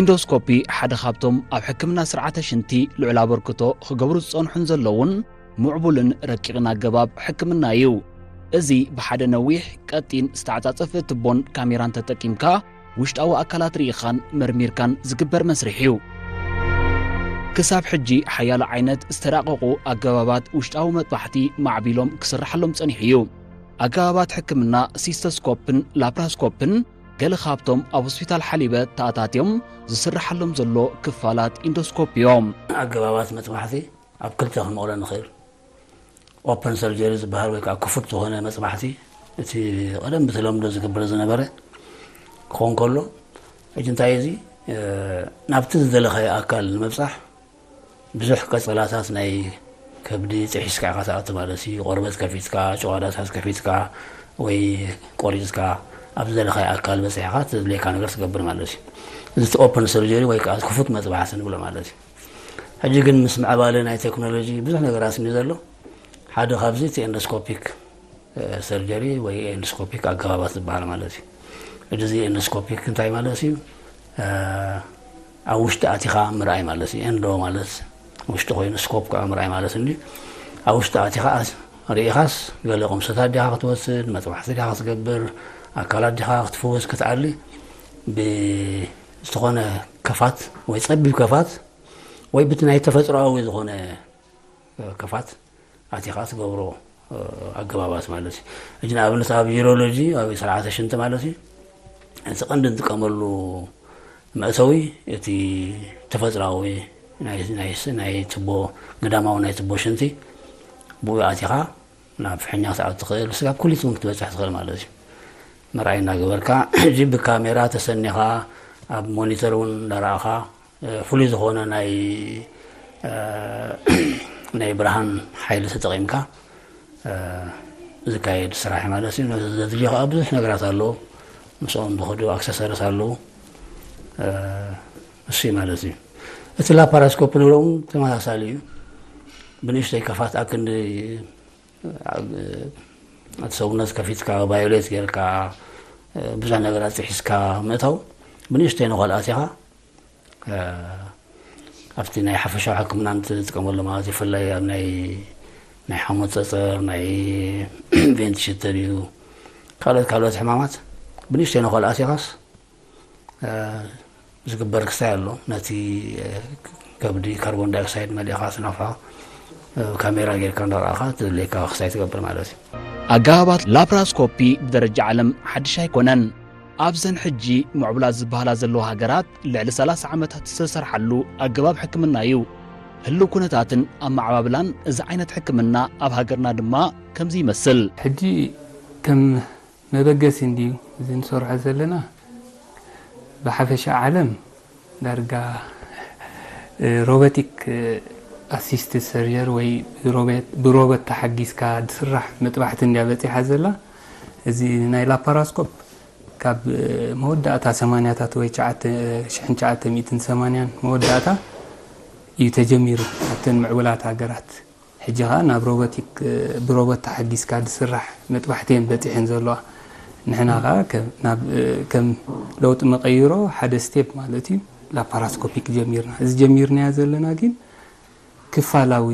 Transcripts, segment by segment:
ኢንዶስኮፒ ሓደ ካብቶም ኣብ ሕክምና ስርዓተ ሽንቲ ልዑል ኣበርክቶ ክገብሩ ዝጸንሑን ዘለውን ምዕቡልን ረቂቕን ኣገባብ ሕክምና እዩ። እዚ ብሓደ ነዊሕ፣ ቀጢን፣ ዝተዓጻጸፈ ትቦን ካሜራን ተጠቂምካ ውሽጣዊ ኣካላት ርኢኻን መርሚርካን ዝግበር መስርሕ እዩ። ክሳብ ሕጂ ሓያሎ ዓይነት ዝተራቐቑ ኣገባባት ውሽጣዊ መጥባሕቲ ማዕቢሎም ክስርሓሎም ጸኒሑ እዩ። ኣገባባት ሕክምና ሲስተስኮፕን ላፕራስኮፕን ገለ ካብቶም ኣብ ሆስፒታል ሓሊበት ተኣታትዮም ዝስርሓሎም ዘሎ ክፋላት ኢንዶስኮፕ እዮም። ኣገባባት መጥባሕቲ ኣብ ክልተ ክንመቕሎ ንኽእል። ኦፐን ሰርጀሪ ዝበሃል ወይ ከዓ ክፉት ዝኾነ መጥባሕቲ፣ እቲ ቀደም ብተለምዶ ዝግበር ዝነበረ ክኾን ከሎ፣ ሕጂ እንታይ እዚ፣ እ፣ ናብቲ ዝደለኻዮ ኣካል ንምብጻሕ ብዙሕ ቀጸላታት ናይ ከብዲ ጥሒስካ ኢኻ ትኣቱ ማለት እዩ። ቆርበት ከፊትካ፣ ጨዋዳታት ከፊትካ ወይ ቆሪጽካ ኣብ ዝደለኻዮ ኣካል በጺሕካ እቲ ዘድልየካ ነገር ትገብር ማለት እዩ። እዚ እቲ ኦፐን ሰርጀሪ ወይ ከዓ ክፉት መጥባሕቲ ንብሎ ማለት እዩ። ሕጂ ግን ምስ ምዕባለ ናይ ቴክኖሎጂ ብዙሕ ነገራት ስኒ ዘሎ፣ ሓደ ካብዚ እቲ ኤንዶስኮፒክ፣ እ፣ ሰርጀሪ ወይ ኤንዶስኮፒክ ኣገባባት ዝበሃል ማለት እዩ። ሕጂ እዚ ኤንዶስኮፒክ እንታይ ማለት እዩ? እ፣ ኣብ ውሽጢ ኣቲኻ ምርኣይ ማለት እዩ። ኤንዶ ማለት ውሽጢ ኮይኑ ስኮፕ ከዓ ምርኣይ ማለት እንዲ። ኣብ ውሽጢ ኣቲኻ ኣስ-፣ ርኢኻስ ገለ ቁምስታት ዲኻ ክትወስድ፣ መጥባሕቲ ዲኻ ክትገብር፣ ኣካላት ዲኻ ክትፍውስ ክትኣሊ፣ ብዝኾነ ከፋት ወይ ጸቢብ ከፋት ወይ ብቲ ናይ ተፈጥሮኣዊ ዝኾነ፣ እ፣ ከፋት ኣቲኻ ትገብሮ፣ እ፣ ኣገባባት ማለት እዩ። ሕጂ ንኣብነት ኣብ ዩሮሎጂ፣ ኣብ ስርዓተ ሽንቲ ማለት እዩ፣ እቲ ቀንዲ እንጥቀመሉ መእተዊ እቲ ተፈጥሮኣዊ ናይ፣ ናይ፣ ናይ ትቦ፣ ግዳማዊ ናይ ትቦ ሽንቲ ብኡ ኣቲኻ ናብ ፍሕኛ ክትኣቱ ትኽእል፣ ስጋብ ኩሊት እውን ክትበጽሕ ትኽእል ማለት እዩ። መርኣይ እናገበርካ፣ ሕጂ ብካሜራ ተሰኒኻ ኣብ ሞኒተር እውን እንዳረኣኻ፣ እ፣ ፍሉይ ዝኾነ ናይ፣ እ፣ ናይ ብርሃን ሓይሊ ተጠቒምካ፣ እ፣ ዝካየድ ስራሕ ማለት እዩ። ነዚ ዘድልዮ ከዓ ብዙሕ ነገራት ኣለዎ። ምስኦም ዝኸዱ ኣክሰሰሪስ ኣለዉ። እ፣ እሱ እዩ ማለት እዩ። እቲ ላፓራስኮፕ ንብሎ እውን ተመሳሳሊ እዩ። ብንእሽተይ ከፋት ኣክንዲ፣ እ፣ እቲ ሰውነት ከፊትካ፣ ቫዮሌት ጌርካ፣ እ፣ ብዙሕ ነገራት ጥሒስካ ምእታው፣ ብንእሽተይ ንኸልኣት ኢኻ፣ እ፣ ኣብቲ ናይ ሓፈሻዊ ሕክምና እንትጥቀመሉ ማለት እዩ። ብፍላይ ኣብ ናይ፣ ናይ ሓሞት ጸጸር፣ ናይ ቬንት ሽተር እዩ፣ ካልኦት፣ ካልኦት ሕማማት ብንእሽተይ ንኸልኣት ኢኻስ፣ እ፣ ዝግበር ክስታይ ኣሎ። ነቲ፣ እ፣ ከብዲ ካርቦን ዳይኦክሳይድ መሊእኻ ትነፍሖ፣ እ፣ ካሜራ ጌርካ እንዳረኣኻ ትድልየካ ክስታይ ትገብር ማለት እዩ። ኣገባባት ላፕራስኮፒ ብደረጃ ዓለም ሓድሽ ኣይኮነን። ኣብዘን ሕጂ ምዕቡላት ዝበሃላ ዘለዋ ሃገራት ልዕሊ ሰላሳ ዓመታት ዝተሰርሓሉ ኣገባብ ሕክምና እዩ። ህልው ኩነታትን ኣመዓባብላን እዚ ዓይነት ሕክምና ኣብ ሃገርና ድማ ከምዚ ይመስል። ሕጂ ከም መበገሲ እንድዩ እዚ ንሰርሖ ዘለና። ብሓፈሻ ዓለም ዳርጋ፣ እ፣ ሮቦቲክ፣ እ፣ ኣሲስትድ ሰርጀሪ ወይ ብሮቤት-፣ ብሮቦት ተሓጊዝካ ዝስራሕ መጥባሕቲ እንድያ በጺሓ ዘላ። እዚ ናይ ላፓራስኮፕ ካብ፣ እ፣ መወዳእታ ሰማንያታት ወይ ትሽዓተ፣ ሽሕን ትሽዓተ ሚእትን ሰማንያን መወዳእታ እዩ ተጀሚሩ ኣብተን ምዕቡላት ሃገራት። ሕጂ ኸኣ ናብ ሮቦቲክ፣ እ፣ ብሮቦት ተሓጊዝካ ዝስራሕ መጥባሕቲ እየን በጺሐን ዘለዋ። ንሕና ኸኣ ከም፣ ናብ፣ እ፣ ከም ለውጢ መቐይሮ ሓደ ስቴፕ ማለት እዩ፣ ላፓራስኮፒክ ጀሚርና። እዚ ጀሚርናዮ ዘለና ግን ክፋላዊ፣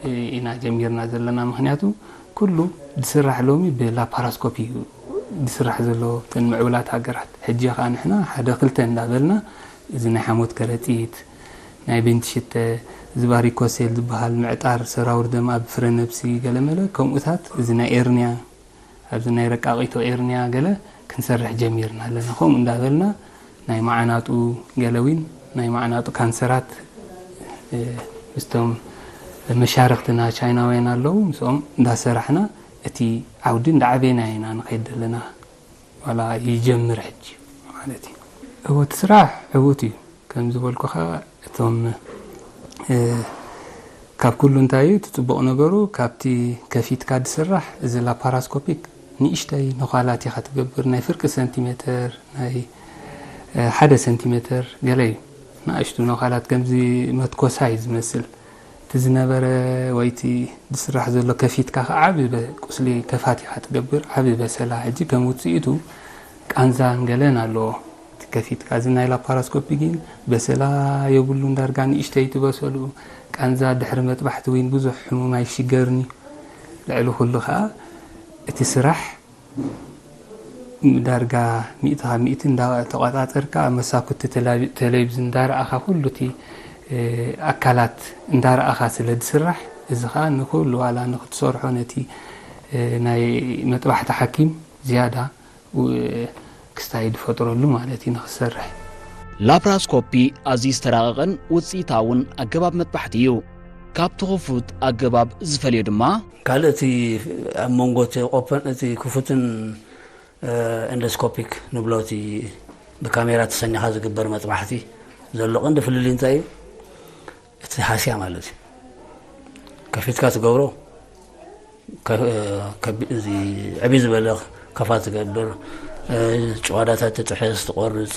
እ፣ ኢና ጀሚርና ዘለና። ምኽንያቱ ኩሉ ዝስራሕ ሎሚ ብላፓራስኮፒ እዩ ዝስራሕ ዘሎ እተን ምዕቡላት ሃገራት። ሕጂ ኸኣ ንሕና ሓደ ክልተ እንዳበልና እዚ ናይ ሓሞት ከረጺት፣ ናይ ቬንት ሽተ፣ እዚ ቫሪኮሴል ዝበሃል ምዕጣር ሰራውር ደም ኣብ ፍረ ነብሲ ገለመለ፣ ከምኡታት እዚ ናይ ኤርንያ፣ ኣብዚ ናይ ረቃቒቶ ኤርንያ ገለ ክንሰርሕ ጀሚርና ኣለና። ከምኡ እንዳበልና ናይ መዓናጡ ገለ እውን ናይ መዓናጡ ካንሰራት፣ እ፣ ምስቶም መሻርኽትና ቻይናውያን ኣለዉ፣ ምስኦም እንዳሰራሕና እቲ ዓውዲ እንዳዓበና ኢና ንኸይድ ዘለና። ዋላ ይጀምር ሕጂ ማለት እዩ። እወ፣ እቲ ስራሕ ዕዉት እዩ። ከም ዝበልኩኻ፣ እቶም፣ እ፣ ካብ ኩሉ እንታይ እዩ እቲ ጽቡቕ ነገሩ፣ ካብቲ ከፊትካ ዝስራሕ እዚ ላፓራስኮፒክ ንእሽተይ ነዃላት ኢኻ ትገብር፣ ናይ ፍርቂ ሰንቲሜተር፣ ናይ፣ እ፣ ሓደ ሰንቲሜተር ገለ እዩ። ንኣሽቱ ነዃላት ከምዚ መትኮሳይ ዝመስል። እቲ ዝነበረ ወይ እቲ ዝስራሕ ዘሎ ከፊትካ ኸዓ ዓቢ በ-፣ ቁስሊ ከፋት ኢኻ ትገብር፣ ዓቢ በሰላ። ሕጂ ከም ውጽኢቱ ቃንዛን ገለን ኣለዎ። ከፊትካ እዚ ናይ ላፓራስኮፒ ግን በሰላ የብሉን። ዳርጋ ንእሽተይ ትበሰሉ ቃንዛ ድሕሪ መጥባሕቲ ወይን ብዙሕ ሕሙም ኣይሽገርኒ። ልዕሊ ኩሉ ከዓ እቲ ስራሕ ዳርጋ ሚእቲ ካብ ሚእቲ እንዳተቆጻጸርካ መሳኩቲ ተላቪ-፣ ቴሌቪዝን እንዳረኣኻ ኩሉ እቲ፣ እ፣ ኣካላት እንዳረኣኻ ስለ ዝስራሕ፣ እዚ ኸኣ ንኩሉ ዋላ ንክትሰርሖ ነቲ፣ እ፣ ናይ መጥባሕቲ ሓኪም ዝያዳ ው-፣ ክስታይ ዝፈጥረሉ ማለት እዩ ንክሰርሕ። ላፕራስኮፒ ኣዝዩ ዝተራቐቐን ውፅኢታውን ኣገባብ መጥባሕቲ እዩ። ካብቲ ክፉት ኣገባብ ዝፈልዮ ድማ፣ ካልእ እቲ ኣብ መንጎ እቲ ኦፐን፣ እቲ ክፉትን፣ እ፣ ኤንዶስኮፒክ ንብሎ እቲ ብካሜራ ተሰኒኻ ዝግበር መጥባሕቲ ዘሎ ቀንዲ ፍልልይ እንታይ እዩ? እቲ ሃስያ ማለት እዩ። ከፊትካ ትገብሮ፣ ከ-፣ ከቢ-፣ እዚ ዕብይ ዝበለ ከፋ ትገብር፣ እ፣ ጭዋዳታት ትጥሕስ፣ ትቆርጽ።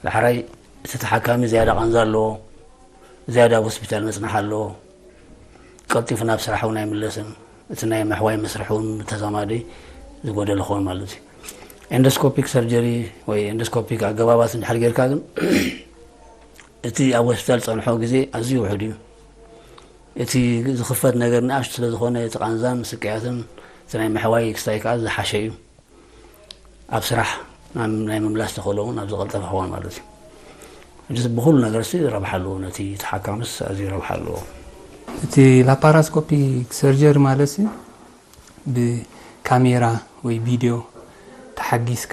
ዳሕራይ እቲ ተሓካሚ ዝያዳ ቃንዛ ኣለዎ፣ ዝያዳ ኣብ ሆስፒታል መጽናሕ ኣለዎ። ቀልጢፉ ናብ ስራሕ እውን ኣይምለስን። እቲ ናይ ምሕዋይ መስርሕ እውን ተዛማዲ ዝጎደለ ክኸውን ማለት እዩ። ኤንዶስኮፒክ ሰርጀሪ ወይ ኤንዶስኮፒክ ኣገባባት እንድሕር ጌርካ ግን እቲ ኣብ ሆስፒታል ዝጸንሖ ግዜ ኣዝዩ ውሑድ እዩ። እቲ ዝኽፈት ነገር ንኣሽቱ ስለ ዝኾነ እቲ ቃንዛን ስቅያትን እቲ ናይ ምሕዋይ ክስታይ ከኣ ዝሓሸ እዩ። ኣብ ስራሕ ናብ ናይ ምምላስ ተኽእሎ እውን ኣብ ዝቐልጠፈ ክኾን ማለት እዩ። ሕጂ ብኹሉ ነገር ሲ ረብሓ ኣለዎ፣ ነቲ ተሓካምስ ኣዝዩ ረብሓ ኣለዎ። እቲ ላፓራስኮፒክ ሰርጀሪ ማለት ሲ ብካሜራ ወይ ቪድዮ ተሓጊዝካ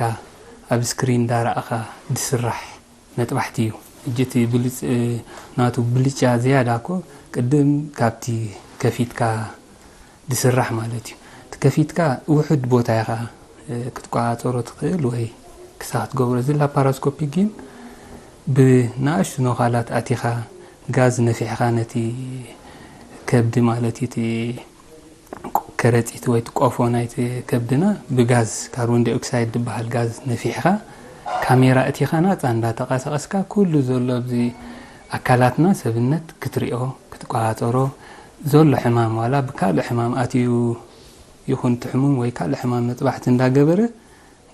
ኣብ ስክሪን እንዳረኣኻ ዝስራሕ መጥባሕቲ እዩ። ሕጂ እቲ ብልጭ-፣ ናቱ ብልጫ ዝያዳ እኮ ቅድም ካብቲ ከፊትካ ዝስራሕ ማለት እዩ። እቲ ከፊትካ ውሑድ ቦታ ኢኻ፣ እ፣ ክትቆጻጸሮ ትኽእል ወይ ክሳ ክትገብሮ። እዚ ላፓራስኮፒ ግን ብንኣሽቱ ነዃላት ኣቲኻ ጋዝ ነፊሕኻ ነቲ ከብዲ ማለት እዩ፣ እቲ ከረጺት ወይ እቲ ቆፎ ናይቲ ከብድና ብጋዝ ካርቦን ዳይኦክሳይድ ዝበሃል ጋዝ ነፊሕኻ ካሜራ እቲኻ ናጻ እንዳተንቀሳቐስካ ኩሉ ዘሎ ኣብዚ ኣካላትና ሰብነት ክትሪኦ ክትቆጻጸሮ ዘሎ ሕማም ዋላ ብካልእ ሕማም ኣትዩ ይኹን እቲ ሕሙም ወይ ካልእ ሕማም መጥባሕቲ እንዳገበረ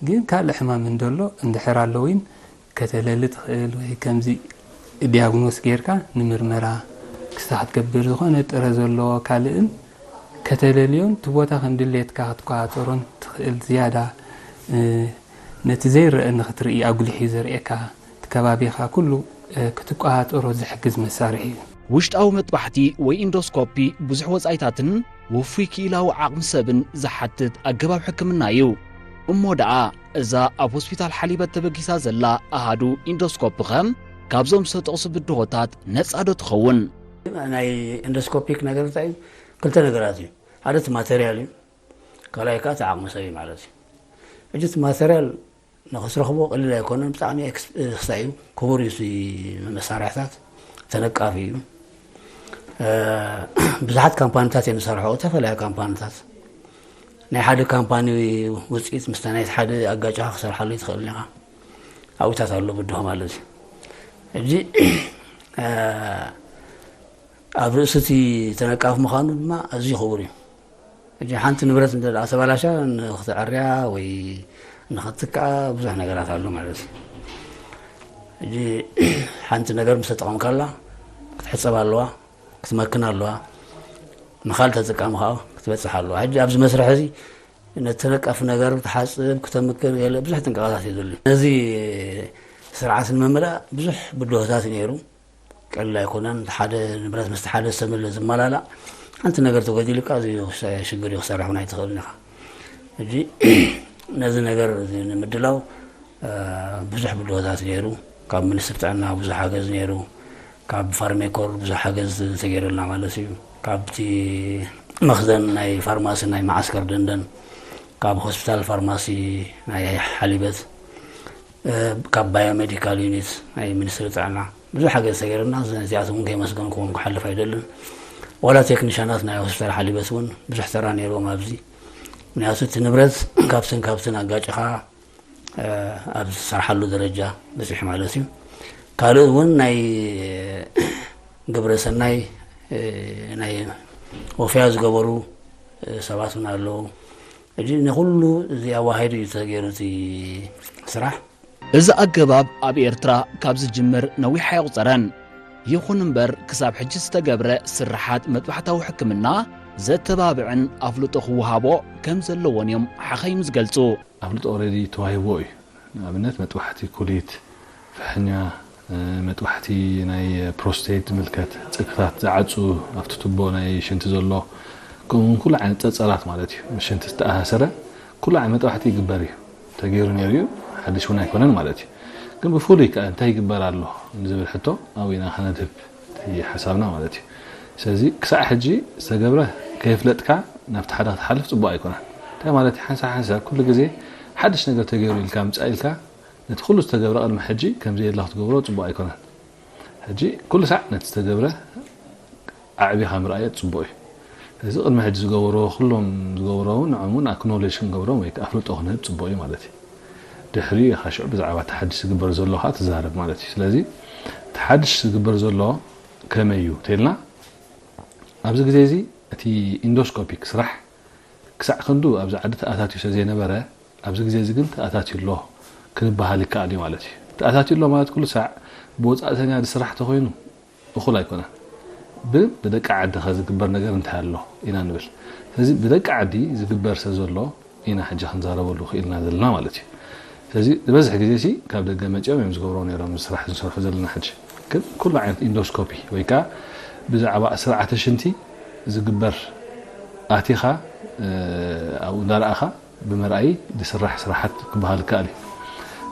ግን ካልእ ሕማም እንደሎ እንድሕር ኣሎ ወይን ከተለሊ ትኽእል ወይ ከምዚ ዲያግኖስ ጌርካ ንምርመራ ክስታ ክትገብር ዝኾነ ጥረ ዘለዎ ካልእን ከተለልዮን እቲ ቦታ ከም ድሌትካ ክትቆጻጸሮን ትኽእል ዝያዳ፣ እ፣ ነቲ ዘይረአ ንኽትርኢ ኣጉሊሕ እዩ ዘርእየካ። እቲ ከባቢኻ ኩሉ፣ እ፣ ክትቆጻጸሮ ዝሕግዝ መሳርሒ እዩ። ውሽጣዊ መጥባሕቲ ወይ ኢንዶስኮፒ ብዙሕ ወጻኢታትን ውፉይ ክኢላዊ ዓቕሚ ሰብን ዝሓትት ኣገባብ ሕክምና እዩ። እሞ ደኣ እዛ ኣብ ሆስፒታል ሓሊበት ተበጊሳ ዘላ ኣሃዱ ኢንዶስኮፒ ኸ ካብዞም ዝተጠቕሱ ብድሆታት ነጻ ዶ ትኸውን? ናይ ኢንዶስኮፒክ ነገር እንታይ እዩ? ክልተ ነገራት እዩ። ሓደ እቲ ማተርያል እዩ፣ ካልኣይ ከዓ እቲ ዓቕሚ ሰብ እዩ ማለት እዩ። ሕጂ እቲ ማተርያል ንኽትረኽቦ ቀሊል ኣይኮነን፣ ብጣዕሚ ኤክስ-፣ ክስታይ እዩ፣ ክቡር እዩ እቲ መሳርሕታት፣ ተነቃፊ እዩ። እ፣ ብዙሓት ካምፓኒታት እዮም ዝሰርሑ፣ ዝተፈላለዩ ካምፓኒታት። ናይ ሓደ ካምፓኒ ውፅኢት ምስታ ናይቲ ሓደ ኣጋጭኻ ክሰርሓሉ ኣይትኽእልን ኢኻ። ኣብታት ኣሎ ብድሆ ማለት እዩ። ሕጂ፣ እ፣ ኣብ ርእሲ እቲ ተነቃፊ ምዃኑ ድማ ኣዝዩ ክቡር እዩ። ሕጂ ሓንቲ ንብረት እንተ ደኣ ተባላሻ ንኽትዕርያ ወይ ንኽትትክኣ ብዙሕ ነገራት ኣሎ ማለት እዩ። ሕጂ ሓንቲ ነገር ምስ ተጠቐምካላ ክትሕጸብ ኣለዋ፣ ክትመክን ኣለዋ፣ ንኻል ተጠቃሚ ከዓ ክትበጽሕ ኣለዋ። ሕጂ ኣብዚ መስርሕ እዚ ነቲ ተነቃፊ ነገር ክትሓጽብ፣ ክተምክን ገለ ብዙሕ ጥንቃቐታት እዩ ዘድልዩ። ነዚ ስርዓት ንምምላእ ብዙሕ ብድሆታት እዩ ነይሩ። ቀሊል ኣይኮነን። ሓደ ንብረት ምስቲ ሓደ ዝተመለ ዝመላላእ ሓንቲ ነገር ተጎዲሉካ እዚ ሽግር እዩ ክሰርሕ እውን ኣይትኽእልን ኢኻ። ሕጂ ነዚ ነገር እዚ ንምድላው፣ እ፣ ብዙሕ ብድሆታት ነይሩ። ካብ ሚኒስትሪ ጥዕና ብዙሕ ሓገዝ ነይሩ። ካብ ፋርሜኮር ብዙሕ ሓገዝ ተገይሩልና ማለት እዩ። ካብቲ መኽዘን ናይ ፋርማሲ ናይ መዓስከር ደንደን፣ ካብ ሆስፒታል ፋርማሲ ናይ ሓሊበት፣ እ፣ ካብ ባዮሜዲካል ዩኒት ናይ ሚኒስትሪ ጥዕና ብዙሕ ሓገዝ ተገይሩልና፣ ነዚኣቶም እውን ከየመስገንኩዎም ክሓልፍ ኣይደልን። ዋላ ቴክኒሻናት ናይ ሆስፒታል ሓሊበት እውን ብዙሕ ተራ ነይርዎም ኣብዚ። ምክንያቱ እቲ ንብረት ካብትን ካብትን ኣጋጭኻ፣ እ፣ ኣብ ዝሰርሓሉ ደረጃ በፂሑ ማለት እዩ። ካልእ እውን ናይ ግብረ ሰናይ፣ እ፣ ናይ ወፈያ ዝገበሩ፣ እ፣ ሰባት እውን ኣለዉ። ሕጂ ንኹሉ እዚ ኣዋሃሂዱ እዩ ተገይሩ እቲ ስራሕ። እዚ ኣገባብ ኣብ ኤርትራ ካብ ዝጅምር ነዊሕ ኣየቑጸረን። ይኹን እምበር፣ ክሳብ ሕጂ ዝተገብረ ስርሓት መጥባሕታዊ ሕክምና ዘተባብዕን ኣፍልጦ ክወሃቦ ከም ዘለዎን እዮም ሓኻይም ዝገልጹ። ኣፍልጦ ኦልሬዲ ተዋሂብዎ እዩ። ንኣብነት መጥባሕቲ ኩሊት፣ ፍሕኛ፣ መጥባሕቲ ናይ ፕሮስቴት ዝምልከት፣ ጽግታት ዝዓጹ፣ ኣብቲ ቱቦ ናይ ሽንቲ ዘሎ፣ ከምኡውን ኩሉ ዓይነት ጸጸራት ማለት እዩ። ምስ ሽንቲ ዝተኣሳሰረ ኩሉ ዓይነት መጥባሕቲ ይግበር እዩ። ተገይሩ ነይሩ እዩ፣ ሓድሽ እውን ኣይኮነን ማለት እዩ። ግን ብፍሉይ ከኣ እንታይ ይግበር ኣሎ ንዝብል ሕቶ ኣብኡ ኢና ከነድህብ እቲ ሓሳብና ማለት እዩ። ስለዚ ክሳዕ ሕጂ ዝተገብረ ከየፍለጥካ ናብቲ ሓደ ክትሓልፍ ጽቡቕ ኣይኮነን። እንታይ ማለት እዩ? ሓንሳብ ሓንሳብ ኩሉ ግዜ ሓድሽ ነገር ተገይሩ ኢልካ ምጻእ ኢልካ ነቲ ኩሉ ዝተገብረ ቅድሚ ሕጂ ከምዚ ኢልካ ክትገብሮ ጽቡቕ ኣይኮነን። ሕጂ ኩሉ ሳዕ ነቲ ዝተገብረ ኣዕቢኻ ምርኣዮ ጽቡቕ እዩ። ስለዚ ቅድሚ ሕጂ ዝገበርዎ ኩሎም ዝገበርዎ እውን ንዖም እውን ኣክኖሌጅ ክንገብሮም ወይ ኣፍልጦ ክንህብ ጽቡቕ እዩ ማለት እዩ። ድሕሪኡ ኢኻ ሽዑ ብዛዕባ እቲ ሓድሽ ዝግበር ዘሎ ከዓ ትዛረብ ማለት እዩ። ስለዚ እቲ ሓድሽ ዝግበር ዘሎ ከመይ እዩ ተልና ኣብዚ ግዜ እዚ እቲ ኢንዶስኮፒክ ስራሕ ክሳዕ ክንዱ ኣብዚ ዓዲ ተኣታትዩ ስለ ዘይነበረ ኣብዚ ግዜ እዚ ግን ተኣታትዩ ኣሎ ክንበሃል ይከኣል እዩ ማለት እዩ። ተኣታትዩ ኣሎ ማለት ኩሉ ሳዕ ብወፃእተኛ ዝስራሕ ተኮይኑ እኹል ኣይኮነን። ብ ብደቂ ዓዲ ከ ዝግበር ነገር እንታይ ኣሎ ኢና ንብል። ስለዚ ብደቂ ዓዲ ዝግበር ስለ ዘሎ ኢና ሕጂ ክንዛረበሉ ክኢልና ዘለና ማለት እዩ። ስለዚ ዝበዝሕ ግዜ ሲ ካብ ደገ መፂኦም እዮም ዝገብርዎ ነይሮም እዚ ስራሕ ንሰርሖ ዘለና ሕጂ። ግን ኩሉ ዓይነት ኢንዶስኮፒ ወይ ከዓ ብዛዕባ ስርዓተ ሽንቲ ዝግበር ኣቲኻ ኣብኡ እንዳረኣኻ ብምርኣይ ዝስራሕ ስራሓት ክበሃል ይከኣል እዩ።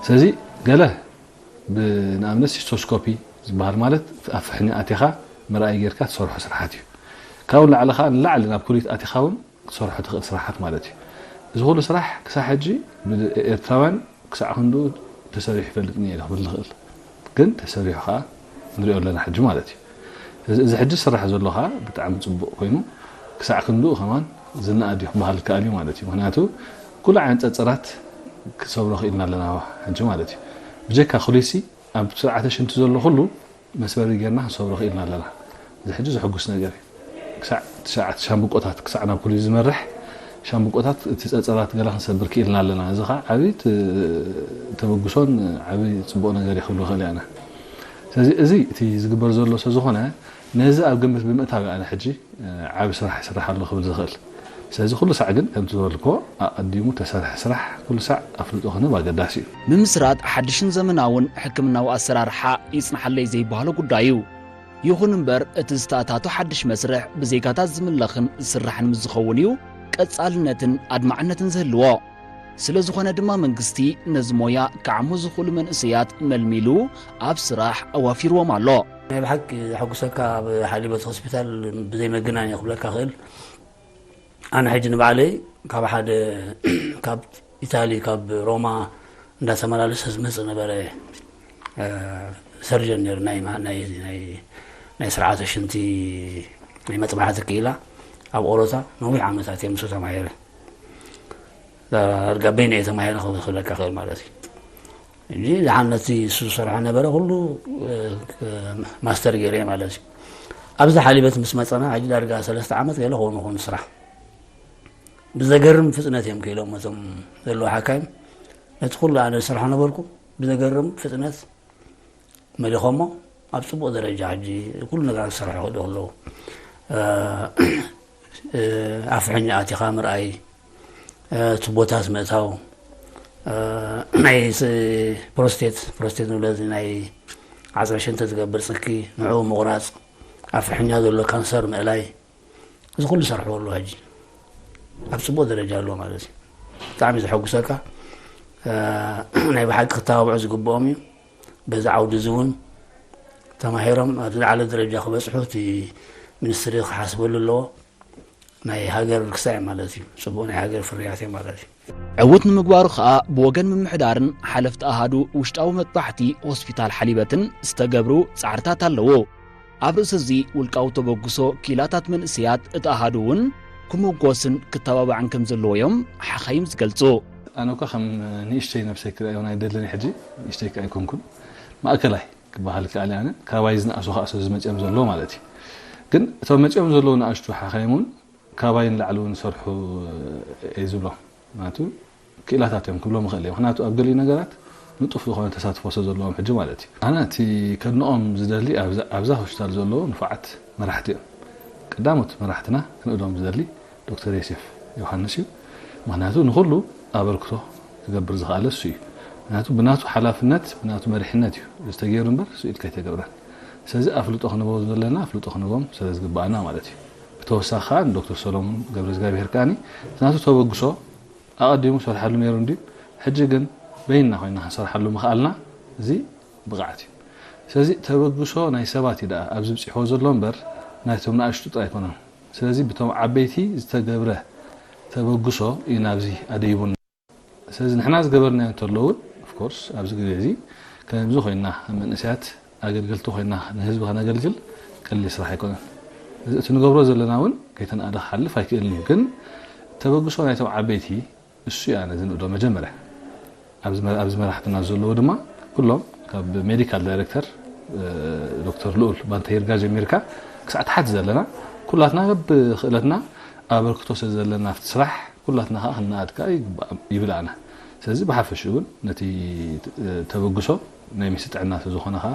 ስለዚ ገለ ብንኣብነት ሲስቶስኮፒ ዝበሃል ማለት ኣብ ፍሕኛ ኣቲኻ ምርኣይ ጌርካ ትሰርሖ ስራሓት እዩ። ካብኡ ንላዕሊ ከዓ ንላዕሊ ናብ ኩሊት ኣቲኻ እውን ክትሰርሖ ትኽእል ስራሓት ማለት እዩ። እዚ ኩሉ ስራሕ ክሳብ ሕጂ ብኤርትራውያን ክሳዕ ክንድኡ ተሰሪሑ ይፈልጥ እየ ኢለ ክብል ዝኽእል። ግን ተሰሪሑ ከዓ ንሪኦ ኣለና ሕጂ ማለት እዩ። እዚ ሕጂ ዝስራሕ ዘሎ ከዓ ብጣዕሚ ፅቡቕ ኮይኑ ክሳዕ ክንድኡ ከማን ዝነኣድ እዩ ክበሃል ይከኣል እዩ ማለት እዩ። ምክንያቱ ኩሉ ዓይነት ፀፀራት ክሰብሮ ክኢልና ኣለና ሕጂ ማለት እዩ። ብጀካ ኩሊሲ ኣብ ስርዓተ ሽንቲ ዘሎ ኩሉ መስበሪ ጌርና ክንሰብሮ ክኢልና ኣለና። እዚ ሕጂ ዘሐጉስ ነገር እዩ። ክሳዕ ትሽዓተ ሻምብቆታት ክሳዕ ናብ ኩሊሲ ዝመርሕ ሻምብቆታት እቲ ፀፀራት ገለ ክንሰብር ክኢልና ኣለና። እዚ ከዓ ዓብዪ ተበግሶን ዓብዪ ፅቡቕ ነገር እዩ ክብሎ ይኽእል እየ ኣነ። ስለዚ እዚ እቲ ዝግበር ዘሎ ስለ ዝኾነ ነዚ ኣብ ግምት ብምእታው ኣነ ሕጂ ዓቢ ስራሕ ይስራሕ ኣሎ ክብል ዝኽእል። ስለዚ ኩሉ ሳዕ ግን ከምቲ ዝበልኩዎ ኣቐዲሙ ተሰርሐ ስራሕ ኩሉ ሳዕ ኣፍልጦ ክንህብ ኣገዳሲ እዩ። ምምስራት ሓድሽን ዘመናውን ሕክምናዊ ኣሰራርሓ ይጽንሓለይ ዘይበሃሎ ጉዳይ እዩ። ይኹን እምበር እቲ ዝተኣታቶ ሓድሽ መስርሕ ብዜጋታት ዝምለኽን ዝስራሕን ምስ ዝኸውን እዩ ቀጻልነትን ኣድማዕነትን ዝህልዎ። ስለ ዝኾነ ድማ መንግስቲ ነዚ ሞያ ክዓሞ ዝኽእሉ መንእሰያት መልሚሉ ኣብ ስራሕ ኣዋፊርዎም ኣሎ። ናይ ብሓቂ ዘሐጉሰካ ኣብ ሓሊበት ሆስፒታል ብዘይ መገናኛ ክብለካ ክእል ኣነ ሕጂ ንባዕለይ ካብ ሓደ ካብ ኢታሊ ካብ ሮማ እንዳተመላለሰ ዝመጽእ ነበረ ሰርጀን ነይሩ ናይ ስርዓተ ሽንቲ ናይ መጥባሕቲ ክኢላ ኣብ ኦሮታ ነዊሕ ዓመታት እየ ምስኡ ተማሂረ ዳርጋ በይነ እየ ተማሂረ ክብለካ ክእል ማለት እዩ እንጂ ዝሓን ነቲ እሱ ዝሰርሖ ነበረ ኩሉ ማስተር ገይረ ማለት እዩ ኣብዚ ሓሊበት ምስ መፀና ሕጂ ዳርጋ ሰለስተ ዓመት ገለ ክኾኑ ክኾኑ ስራሕ ብዘገርም ፍጥነት እዮም ክኢሎም እቶም ዘለዉ ሓካይም ነቲ ኩሉ ኣነ ዝሰርሖ ነበርኩ ብዘገርም ፍጥነት መሊኾሞ ኣብ ፅቡቕ ደረጃ ሕጂ ኩሉ ነገራት ዝሰርሑ ክእሉ ኣለዉ ኣፍሕኛ ኣቲኻ ምርኣይ ቱቦታት ምእታው ናይ ፕሮስቴት ፕሮስቴት ንብሎ ናይ ዓፅረ ሽንቲ ዝገብር ፅኪ ንዕኡ ምቑራፅ ኣፍሕኛ ዘሎ ካንሰር ምእላይ እዚ ኩሉ ይሰርሕዎ ኣለዉ ሕጂ ኣብ ፅቡቕ ደረጃ ኣለዎ ማለት እዩ ብጣዕሚ ዘሐጉሰካ ናይ ብሓቂ ክተባብዑ ዝግብኦም እዩ በዚ ዓውዲ እዚ እውን ተማሂሮም ኣብ ዝለዓለ ደረጃ ክበፅሑ እቲ ሚኒስትሪ ክሓስበሉ ኣለዎ ናይ ሃገር ክሳይ ማለት እዩ ፅቡቕ ናይ ሃገር ፍርያት እዩ ማለት እዩ ዕውት ንምግባሩ ከኣ ብወገን ምምሕዳርን ሓለፍቲ ኣሃዱ ውሽጣዊ መጥባሕቲ ሆስፒታል ሓሊበትን ዝተገብሩ ጻዕርታት ኣለዉ። ኣብ ርእሲ እዚ ውልቃዊ ተበግሶ ክኢላታት መንእሰያት እቲ ኣሃዱ እውን ክምጎስን ክተባባዕን ከም ዘለዎ እዮም ሓኻይም ዝገልጹ። ኣነ እኳ ከም ንእሽተይ ነብሰይ ክርእዮ ኣይደልን ሕጂ ንእሽተይ ከኣ ኣይኮንኩን ማእከላይ ክበሃል ይከኣል ኣነ ካባይ ዝነኣሱ ከኣ ስለ ዝመፅኦም ዘሎ ማለት እዩ ግን እቶም መፅኦም ዘለዉ ንኣሽቱ ሓኻይም እውን ካባይ ንላዕሊ እውን ዝሰርሑ እየ ዝብሎም ምክንያቱ ክኢላታት እዮም ክብሎም ይኽእል እየ ምክንያቱ ኣብ ገሊኡ ነገራት ንጡፍ ዝኾነ ተሳትፎ ስለ ዘለዎም ሕጂ ማለት እዩ። ኣነ እቲ ከድንቖም ዝደሊ ኣብዛ፣ ኣብዛ ሆስፒታል ዘለዉ ንፉዓት መራሕቲ እዮም። ቀዳሞት መራሕትና ክንእዶም ዝደሊ ዶክተር ዮሴፍ ዮሃንስ እዩ። ምኽንያቱ ንኹሉ ኣበርክቶ ክገብር ዝኸኣለ እሱ እዩ። ምኽንያቱ ብናቱ ሓላፍነት፣ ብናቱ መሪሕነት እዩ ዝተገይሩ እምበር ስኢል ከይተገብረ። ስለዚ ኣፍልጦ ክንቦ ዘለና ኣፍልጦ ክንቦም ስለ ዝግባኣና ማለት እዩ። ብተወሳኺ ከዓ ንዶክተር ሰሎሙን ገብረ እግዚኣብሔር ከዓኒ እቲ ናቱ ተበግሶ ኣቐዲሙ ሰርሓሉ ነይሩ እንድዩ። ሕጂ ግን በይንና ኮይና ክንሰርሓሉ ምኽኣልና እዚ ብቕዓት እዩ። ስለዚ ተበግሶ ናይ ሰባት እዩ ደኣ ኣብዚ ብፂሕዎ ዘሎ እምበር ናይቶም ንኣሽቱ ጥራይ ኣይኮነን። ስለዚ ብቶም ዓበይቲ ዝተገብረ ተበግሶ እዩ ናብዚ ኣደይቡና። ስለዚ ንሕና ዝገበርናዮ እንተሎ እውን ኦፍኮርስ ኣብዚ ግዜ እዚ ከምዚ ኮይና መንእሰያት ኣገልገልቲ ኮይና ንህዝቢ ከነገልግል ቀሊል ስራሕ ኣይኮነን። እዚ እቲ ንገብሮ ዘለና እውን ከይተናእደ ክሓልፍ ኣይክእልን እዩ። ግን ተበግሶ ናይቶም ዓበይቲ እሱ እያ ነዚ ንእዶ መጀመርያ ኣብዚ መ- ኣብዚ መራሕትና ዘለዉ ድማ ኩሎም ካብ ሜዲካል ዳይሬክተር ዶክተር ልኡል ባንተ ይርጋ ጀሚርካ ክሳዕ ታሕቲ ዘለና ኩላትና ብክእለትና ኣበርክቶ ስለ ዘለና ኣብቲ ስራሕ ኩላትና ከዓ ክንኣድ ከዓ ይግባእ ይብል ኣነ። ስለዚ ብሓፈሽኡ እውን ነቲ ተበግሶ ናይ ሚኒስትሪ ጥዕና ስለ ዝኾነ ከዓ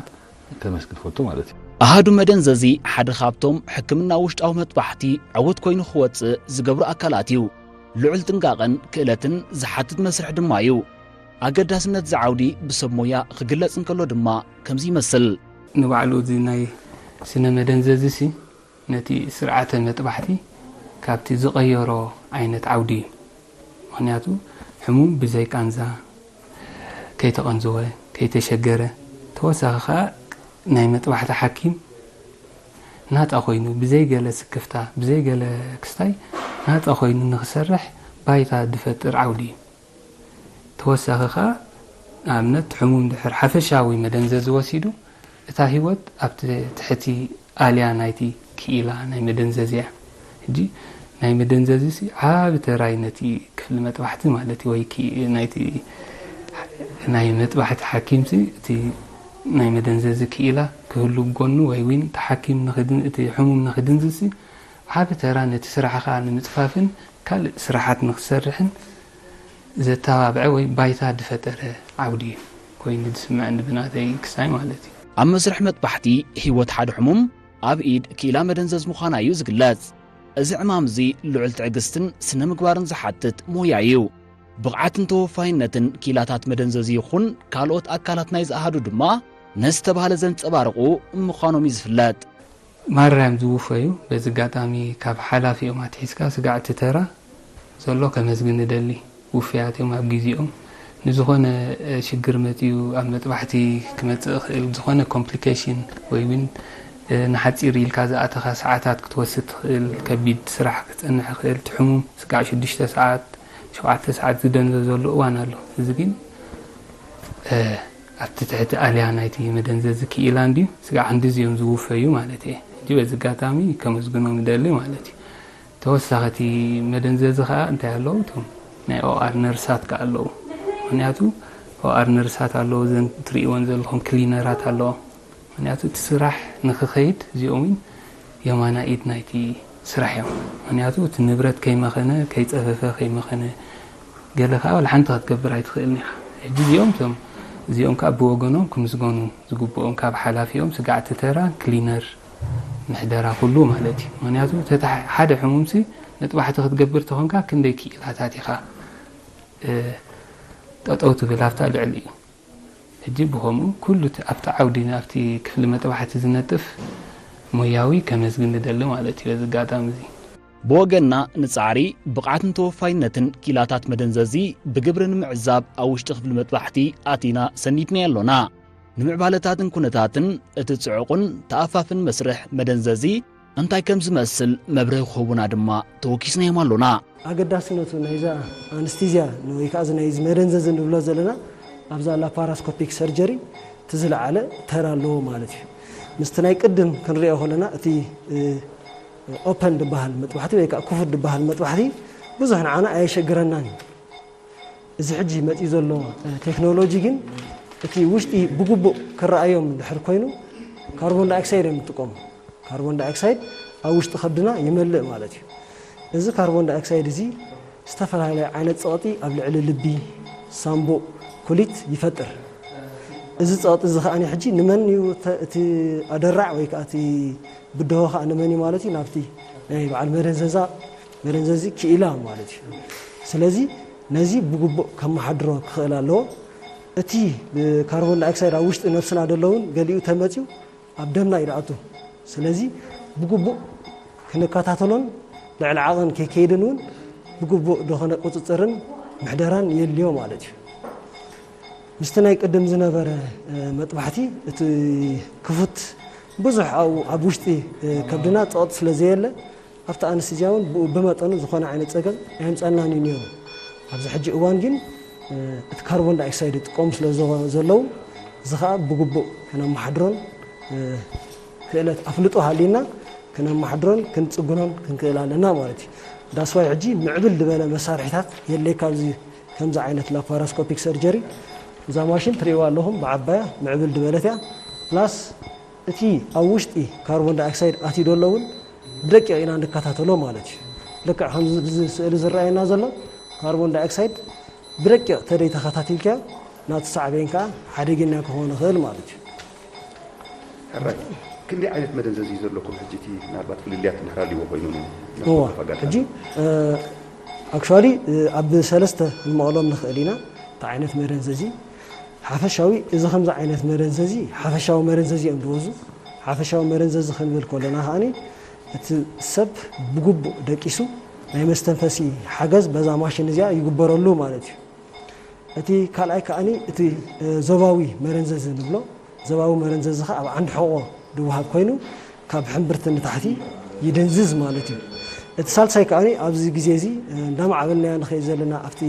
ከመስግን ፈቱ ማለት እዩ። ኣሃዱ መደንዘዚ ሓደ ካብቶም ሕክምና ውሽጣዊ መጥባሕቲ ዕዉት ኮይኑ ክወፅእ ዝገብሩ ኣካላት እዩ። ልዑል ጥንቃቐን ክእለትን ዝሓትት መስርሕ ድማ እዩ። ኣገዳስነት እዚ ዓውዲ ብሰብ ሞያ ክግለጽ እንከሎ ድማ ከምዚ ይመስል። ንባዕሉ እዚ ናይ ስነ መደንዘዚ ሲ ነቲ ስርዓተ መጥባሕቲ ካብቲ ዝቐየሮ ዓይነት ዓውዲ እዩ። ምኽንያቱ ሕሙም ብዘይ ቃንዛ ከይተቐንዘወ፣ ከይተሸገረ፣ ተወሳኺ ኸኣ ናይ መጥባሕቲ ሓኪም ናጻ ኮይኑ፣ ብዘይ ገለ ስክፍታ፣ ብዘይ ገለ ክስታይ ናጻ ኮይኑ ንኽሰርሕ ባይታ ዝፈጥር ዓውዲ እዩ። ተወሳኺ ኸኣ ንኣብነት ሕሙም ድሕር ሓፈሻዊ መደንዘዚ ወሲዱ እታ ህይወት ኣብቲ ትሕቲ ኣልያ ናይቲ ክኢላ ናይ መደንዘዚ እያ። ሕጂ ናይ መደንዘዚ ሲ ዓቢ ተራይ ነቲ ክፍሊ መጥባሕቲ ማለት እዩ ወይ ክኢ- ናይቲ ናይ መጥባሕቲ ሓኪም ሲ እቲ ናይ መደንዘዚ ክኢላ ክህሉ ጎኑ ወይ ዊን እቲ ሓኪም ንኽድን እቲ ሕሙም ንኽድንዝሲ ዓቢ ተራ ነቲ ስራሕ ኸኣ ንምጽፋፍን ካልእ ስራሓት ንኽሰርሕን ዘተባብዐ ወይ ባይታ ዝፈጠረ ዓውዲ እዩ ኮይኑ ዝስምዐኒ ብናተይ ክሳይ ማለት እዩ። ኣብ መስርሕ መጥባሕቲ ህይወት ሓደ ሕሙም ኣብ ኢድ ክኢላ መደንዘዝ ምዃና እዩ ዝግለጽ። እዚ ዕማም እዚ ልዑል ትዕግስትን ስነ ምግባርን ዝሓትት ሞያ እዩ። ብቕዓትን ተወፋይነትን ክኢላታት መደንዘዚ ይኹን ካልኦት ኣካላት ናይ ዝኣሃዱ ድማ ነዚ ተባህለ ዘንጸባርቑ ምዃኖም እዩ ዝፍለጥ። ማራ እዮም ዝውፈዩ። በዚ ኣጋጣሚ ካብ ሓላፊኦም ኣትሒዝካ ስጋዕ እቲ ተራ ዘሎ ከመስግን እደሊ። ውፍያት እዮም ኣብ ግዜኦም። ንዝኾነ ሽግር መፅዩ ኣብ መጥባሕቲ ክመፅእ ይኽእል። ዝኾነ ኮምፕሊኬሽን ወይ እውን ንሓፂር ኢልካ ዝኣተኻ ሰዓታት ክትወስድ ትኽእል። ከቢድ ስራሕ ክፀንሕ ይኽእል። እቲ ሕሙም ስጋዕ ሽዱሽተ ሰዓት ሸውዓተ ሰዓት ዝደንዘዘሉ እዋን ኣሎ። እዚ ግን ኣብቲ ትሕቲ ኣልያ ናይቲ መደንዘዚ ክኢላ እንድዩ ስጋዕ ክንድዚ እዮም ዝውፈዩ ማለት እየ። ሕጂ በዚ ኣጋጣሚ ከመስግኖም ይደሊ ማለት እዩ። ተወሳኺ እቲ መደንዘዚ ከዓ እንታይ ኣለዉ? እቶም ናይ ኦኣር ነርሳት ከዓ ኣለዉ። ምክንያቱ ኦኣር ነርሳት ኣለዉ፣ እዘን ትርእይወን ዘለኹም ክሊነራት ኣለዋ። ምክንያቱ እቲ ስራሕ ንክኸይድ እዚኦም እውን የማና ኢድ ናይቲ ስራሕ እዮም። ምክንያቱ እቲ ንብረት ከይመኸነ፣ ከይፀፈፈ፣ ከይመኸነ ገለ ከዓ ዋላ ሓንቲ ክትገብር ኣይትኽእልን ኢኻ። ሕጂ እዚኦም እቶም እዚኦም ከዓ ብወገኖም ክምስገኑ ዝግብኦም ካብ ሓላፊኦም ስጋዕቲ ተራ ክሊነር ምሕደራ ኩሉ ማለት እዩ። ምክንያቱ ተታ ሓደ ሕሙምሲ መጥባሕቲ ክትገብር ተኾንካ ክንደይ ክኢላታት ኢኻ ጠጠው ትብል ኣብታ ልዕሊ እዩ። ሕጂ ብኸምኡ ኩሉ እቲ ኣብቲ ዓውዲ ኣብቲ ክፍሊ መጥባሕቲ ዝነጥፍ ሞያዊ ከመስግን ንደሊ ማለት እዩ። በዚ ኣጋጣሚ እዚ ብወገንና ንጻዕሪ ብቕዓትን ተወፋይነትን ኪላታት መደንዘዚ ብግብሪ ንምዕዛብ ኣብ ውሽጢ ክፍሊ መጥባሕቲ ኣቲና ሰኒድናዮ ኣሎና። ንምዕባለታትን ኩነታትን እቲ ጽዑቕን ተኣፋፍን መስርሕ መደንዘዚ እንታይ ከም ዝመስል መብርሂ ክህቡና ድማ ተወኪስናዮም ኣሎና። ኣገዳስነቱ ናይዛ ኣንስቲዝያ ወይ ከዓ እዚ ናይዚ መደንዘዚ ንብሎ ዘለና ኣብዛ ላፓራስኮፒክ ሰርጀሪ እቲ ዝለዓለ ተራ ኣለዎ ማለት እዩ። ምስቲ ናይ ቅድም ክንሪኦ ከለና እቲ ኦፐን ዝበሃል መጥባሕቲ ወይ ከዓ ክፉት ዝበሃል መጥባሕቲ ብዙሕ ንዓና ኣየሸግረናን እዩ። እዚ ሕጂ መፂኡ ዘሎ ቴክኖሎጂ ግን እቲ ውሽጢ ብግቡእ ክረኣዮም ድሕር ኮይኑ ካርቦን ዳይኦክሳይድ እዮም ዝጥቀሙ። ካርቦን ዳይኦክሳይድ ኣብ ውሽጢ ከብድና ይመልእ ማለት እዩ። እዚ ካርቦን ዳይኦክሳይድ እዚ ዝተፈላለየ ዓይነት ፀቕጢ ኣብ ልዕሊ ልቢ፣ ሳምቡእ፣ ኩሊት ይፈጥር። እዚ ጸቕጢ እዚ ከኣ ሕጂ ንመን እዩ እቲ ኣደራዕ ወይ ከዓ እቲ ብድሆ ከኣ ንመን እዩ ማለት እዩ? ናብቲ ናይ በዓል መደንዘዛ መደንዘዚ ክኢላ ማለት እዩ። ስለዚ ነዚ ብግቡእ ከመሓድሮ ክኽእል ኣለዎ። እቲ ካርቦን ዳይኦክሳይድ ኣብ ውሽጢ ነብስና ዘለውን ገሊኡ ተመፅዩ ኣብ ደምና እዩ ዝኣቱ። ስለዚ ብግቡእ ክንከታተሎን ልዕሊ ዓቐን ከይከይድን እውን ብግቡእ ዝኾነ ቁፅፅርን ምሕደራን የድልዮ ማለት እዩ። ምስቲ ናይ ቅድም ዝነበረ መጥባሕቲ እቲ ክፉት ብዙሕ ኣብኡ ኣብ ውሽጢ ከብድና ፀቕጢ ስለ ዘየለ ኣብቲ ኣነስቴዝያ እውን ብኡ ብመጠኑ ዝኾነ ዓይነት ፀገም ኣየምፀልናን እዩ ነይሩ። ኣብዚ ሕጂ እዋን ግን እቲ ካርቦን ዳይኦክሳይድ ይጥቀሙ ስለ ዘለዉ እዚ ከዓ ብግቡእ ከነመሓድሮን ክእለት ኣፍልጦ ሃልዩና ክነመሓድሮን ክንፅግኖን ክንክእል ኣለና ማለት እዩ። ዳስዋይ ሕጂ ምዕብል ዝበለ መሳርሒታት የድልየካ ኣብዚ ከምዚ ዓይነት ላፓራስኮፒክ ሰርጀሪ እዛ ማሽን ትርእይዋ ኣለኹም ብዓባያ ምዕብል ዝበለት እያ። ፕላስ እቲ ኣብ ውሽጢ ካርቦን ዳይኦክሳይድ ኣትዩ ዶ ኣሎ እውን ብደቂቕ ኢና ንከታተሎ ማለት እዩ። ልክዕ ከምዚ ብዚ ስእሊ ዝረኣየና ዘሎ ካርቦን ዳይኦክሳይድ ብደቂቕ ተደይ ተኸታቲልካ ናቱ ሳዕቤን ከዓ ሓደገኛ ክኸውን ይኽእል ማለት እዩ። ሕራይ ክንደይ ዓይነት መደንዘዚ እዩ ዘለኩም ሕጂ እቲ ምናልባት ፍልልያት እንድሕር ኣልዎ ኮይኑ እዋ ሕጂ ኣክቹዋሊ ኣብ ሰለስተ ንመቐሎም ንኽእል ኢና እቲ ዓይነት መደንዘዚ ሓፈሻዊ እዚ ከምዚ ዓይነት መደንዘዚ ሓፈሻዊ መደንዘዚ እዮም ዝወዙ ሓፈሻዊ መደንዘዚ ክንብል ከለና ከዓኒ እቲ ሰብ ብግቡእ ደቂሱ ናይ መስተንፈሲ ሓገዝ በዛ ማሽን እዚኣ ይግበረሉ ማለት እዩ። እቲ ካልኣይ ከዓኒ እቲ ዞባዊ መረንዘዚ ንብሎ ዞባዊ መረንዘዚ ከዓ ኣብ ዓንዲ ሕቆ ዝወሃብ ኮይኑ ካብ ሕምብርቲ ንታሕቲ ይድንዝዝ ማለት እዩ። እቲ ሳልሳይ ከዓኒ ኣብዚ ግዜ እዚ እንዳማዕበልናዮ ንኸይድ ዘለና ኣብቲ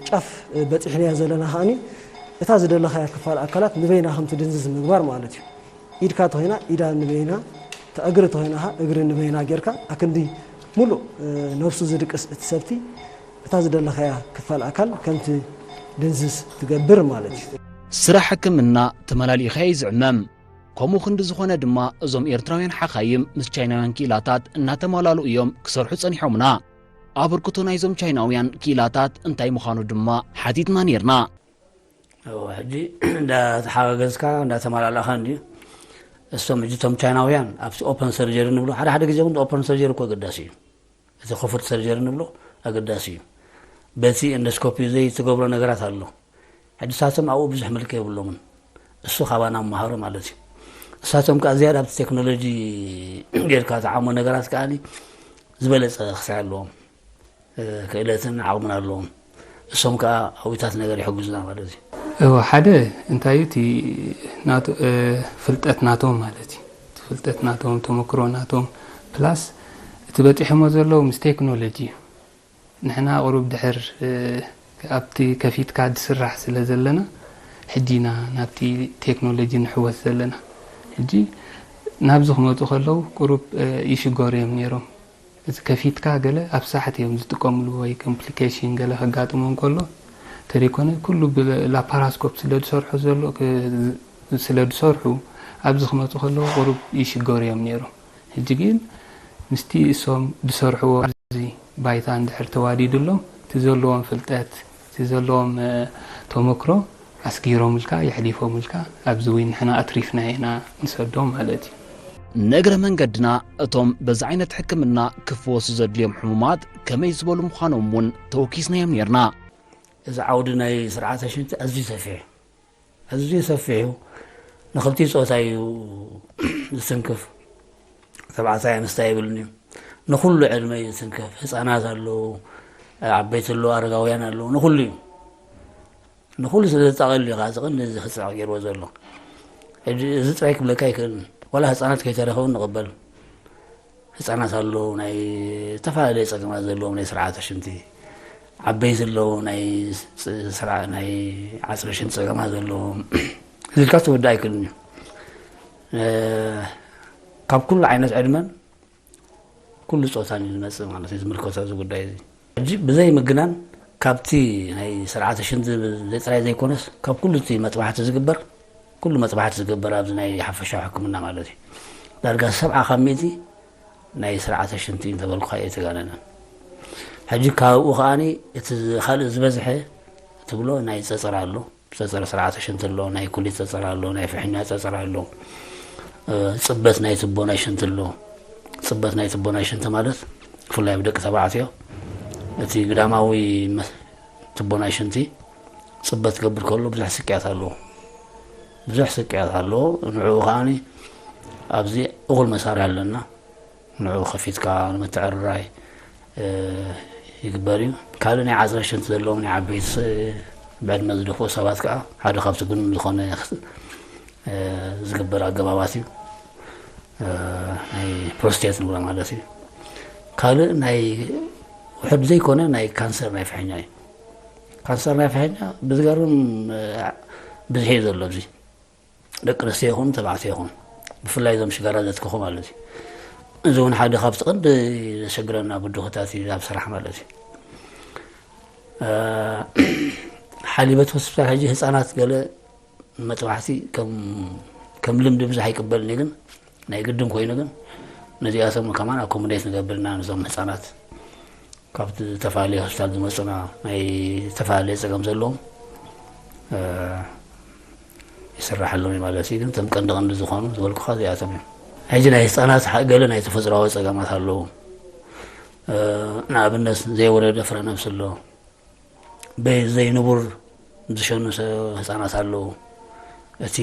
ጫፍ በፂሕናዮ ዘለና ከዓኒ እታ ዝደለኻያ ክፋል ኣካላት ንበይና ከም ትድንዝዝ ምግባር ማለት እዩ። ኢድካ ተኾይና ኢዳ ንበይና፣ እታ እግሪ ተኾይና ኸዓ እግሪ ንበይና ጌርካ ኣክንዲ ሙሉእ ነብሱ ዝድቅስ እቲ ሰብቲ እታ ዝደለኻያ ክፋል ኣካል ከም ትድንዝዝ ትገብር ማለት እዩ። ስራሕ ሕክምና ተመላሊእኻ እዩ ዝዕመም። ከምኡ ክንዲ ዝኾነ ድማ እዞም ኤርትራውያን ሓኻይም ምስ ቻይናውያን ክኢላታት እናተማላልኡ እዮም ክሰርሑ ጸኒሖምና። ኣበርክቶ ናይዞም ቻይናውያን ክኢላታት እንታይ ምዃኑ ድማ ሓቲትና ኔርና። እወ ሕጂ እንዳተሓጋገዝካ እንዳተመላላእካ እንድዩ። እሶም ሕጂ እቶም ቻይናውያን ኣብቲ ኦፐን ሰርጀሪ ንብሎ ሓደ ሓደ ግዜ እውን ኦፐን ሰርጀሪ እኮ ኣገዳሲ እዩ። እቲ ክፉት ሰርጀሪ ንብሎ ኣገዳሲ እዩ። በቲ ኤንዶስኮፒ ዘይትገብሮ ነገራት ኣሎ። ሕጂ እሳቶም ኣብኡ ብዙሕ ምልኪ የብሎምን። እሱ ካባና መሃሩ ማለት እዩ። እሳቶም ከዓ ዝያዳ ኣብቲ ቴክኖሎጂ ጌርካ ትዓሞ ነገራት ከዓ ዝበለፀ ክሳይ ኣለዎም። ክእለትን ዓቕምን ኣለዎም። እሶም ከዓ ኣብታት ነገር ይሕግዙና ማለት እዩ። እወ ሓደ እንታይ እዩ እቲ ፍልጠት ናቶም ማለት እዩ። እቲ ፍልጠት ናቶም፣ ተመክሮ ናቶም ፕላስ እቲ በፂሖሞ ዘለዉ ምስ ቴክኖሎጂ እዩ። ንሕና ቁሩብ ድሕር ኣብቲ ከፊትካ ዝስራሕ ስለ ዘለና ሕጂ ኢና ናብቲ ቴክኖሎጂ ንሕወስ ዘለና። ሕጂ ናብዚ ክመፁ ከለዉ ቁሩብ ይሽገሩ እዮም ነይሮም። እዚ ከፊትካ ገለ ኣብ ሳሕት እዮም ዝጥቀምሉ ወይ ኮምፕሊኬሽን ገለ ከጋጥሞም ከሎ ተደይኮነ ኩሉ ብላፓራስኮፕ ስለ ዝሰርሑ ዘሎ ስለ ዝሰርሑ ኣብዚ ክመፁ ከለዉ ቁሩብ ይሽገሩ እዮም ነይሮም። ሕጂ ግን ምስቲ እሶም ዝሰርሕዎ እዚ ባይታ እንድሕር ተዋዲዱሎም እቲ ዘለዎም ፍልጠት እቲ ዘለዎም ተመክሮ ኣስጊሮምልካ የሕሊፎምልካ ኣብዚ እውን ንሕና ኣትሪፍና ኢና ንሰዶም ማለት እዩ። ንእግረ መንገድና እቶም በዚ ዓይነት ሕክምና ክፍወሱ ዘድልዮም ሕሙማት ከመይ ዝበሉ ምዃኖም እውን ተወኪስናዮም ነይርና። እዚ ዓውዲ ናይ ስርዓተ ሽንቲ ኣዝዩ ሰፊሕ ኣዝዩ ሰፊሕ እዩ። ንክልቲኡ ፆታ እዩ ዝትንክፍ። ተባዕታይ ኣንስታይ የብልን እዩ። ንኩሉ ዕድመ እዩ ዝትንክፍ። ህፃናት ኣለዉ፣ ዓበይቲ ኣለዉ፣ ኣረጋውያን ኣለዉ፣ ንኩሉ እዩ። ንኹሉ ስለ ዘጠቓልል እዩ ከዓ እዚ ቅድሚ እዚ ክፅዕቕ ገይርዎ ዘሎ። ሕጂ እዚ ጥራይ ክብለካ ኣይክእልን። ዋላ ህፃናት ከይተረኸቡ ንቕበል። ህፃናት ኣለዉ፣ ናይ ዝተፈላለየ ፀገማት ዘለዎም ናይ ስርዓተ ሽንቲ፣ ዓበይቲ ኣለዉ፣ ናይ ስርዓ ናይ ዓፅሪ ሽንቲ ፀገማት ዘለዎም። እዚ ኢልካ ክትውዳእ ኣይክእልን እዩ። ካብ ኩሉ ዓይነት ዕድመን ኩሉ ፆታን እዩ ዝመፅእ ማለት እዩ ዝምልከቶ እዚ ጉዳይ እዚ። ሕጂ ብዘይ ምግናን ካብቲ ናይ ስርዓተ ሽንቲ ጥራይ ዘይኮነስ ካብ ኩሉ እቲ መጥባሕቲ ዝግበር ኩሉ መጥባሕቲ ዝግበር ኣብዚ ናይ ሓፈሻዊ ሕክምና ማለት እዩ ዳርጋ ሰብዓ ካብ ሚእቲ ናይ ስርዓተ ሽንቲ እዩ እንተበልኩኻ እየ ተጋነነ። ሕጂ ካብኡ ከዓኒ እቲ ካልእ ዝበዝሐ ትብሎ ናይ ፀፀር ኣሎ። ጸጸር ስርዓተ ሽንቲ ኣሎ፣ ናይ ኩሊት ጸጸር ኣሎ፣ ናይ ፍሕኛ ጸጸር ኣሎ። ጽበት ናይ ትቦ ናይ ሽንቲ ኣሎ። ጽበት ናይ ትቦ ናይ ሽንቲ ማለት ብፍላይ ኣብ ደቂ ተባዕትዮ እቲ ግዳማዊ ትቦ ናይ ሽንቲ ጽበት ክገብር ከሎ ብዙሕ ስቅያት ኣለዎ። ብዙሕ ስቅያት ኣለዎ። ንዕኡ ከዓኒ ኣብዚ እኹል መሳርያ ኣለና። ንዕኡ ከፊትካ ንምትዕርራይ ይግበር እዩ። ካልእ ናይ ዓጽረ ሽንቲ ዘለዎም ናይ ዓበይቲ ብዕድመ ዝደፍኡ ሰባት ከዓ ሓደ ካብቲ ግኑን ዝኾነ ዝግበር ኣገባባት እዩ። ናይ ፕሮስቴት ንብሎ ማለት እዩ። ካልእ ናይ ውሕድ ዘይኮነ ናይ ካንሰር ናይ ፍሕኛ እዩ። ካንሰር ናይ ፍሕኛ ብዝገርም ብዝሒ እዩ ዘሎ ኣብዚ ደቂ ኣንስትዮ ይኹን ተባዕትዮ ይኹን ብፍላይ እዞም ሽጋራ ዘትክኹ ማለት እዩ። እዚ እውን ሓደ ካብቲ ቀንዲ ዘሸግረና ብድሆታት እዩ ኣብ ስራሕ ማለት እዩ። ሓሊበት ሆስፒታል ሕጂ ህፃናት ገለ መጥባሕቲ ከም ልምዲ ብዙሕ ኣይቅበልን እዩ፣ ግን ናይ ግድን ኮይኑ ግን ነዚኣቶም ከማን ኣኮሞዴት ንገብርና ነዞም ህፃናት ካብ ዝተፈላለየ ሆስፒታል ዝመፁና ናይ ዝተፈላለየ ፀገም ዘለዎም ይስራሐሎም እዩ ማለት እዩ። ግን እቶም ቀንዲ ቀንዲ ዝኾኑ ዝበልኩኻ እዚኣቶም እዮም። ሕጂ ናይ ህፃናት ገለ ናይ ተፈጥሯዊ ፀገማት ኣለዎም። ንኣብነት ዘይወለደ ፍረ ነብሲ ኣሎ። ዘይንቡር ዝሸኑ ህፃናት ኣለዉ። እቲ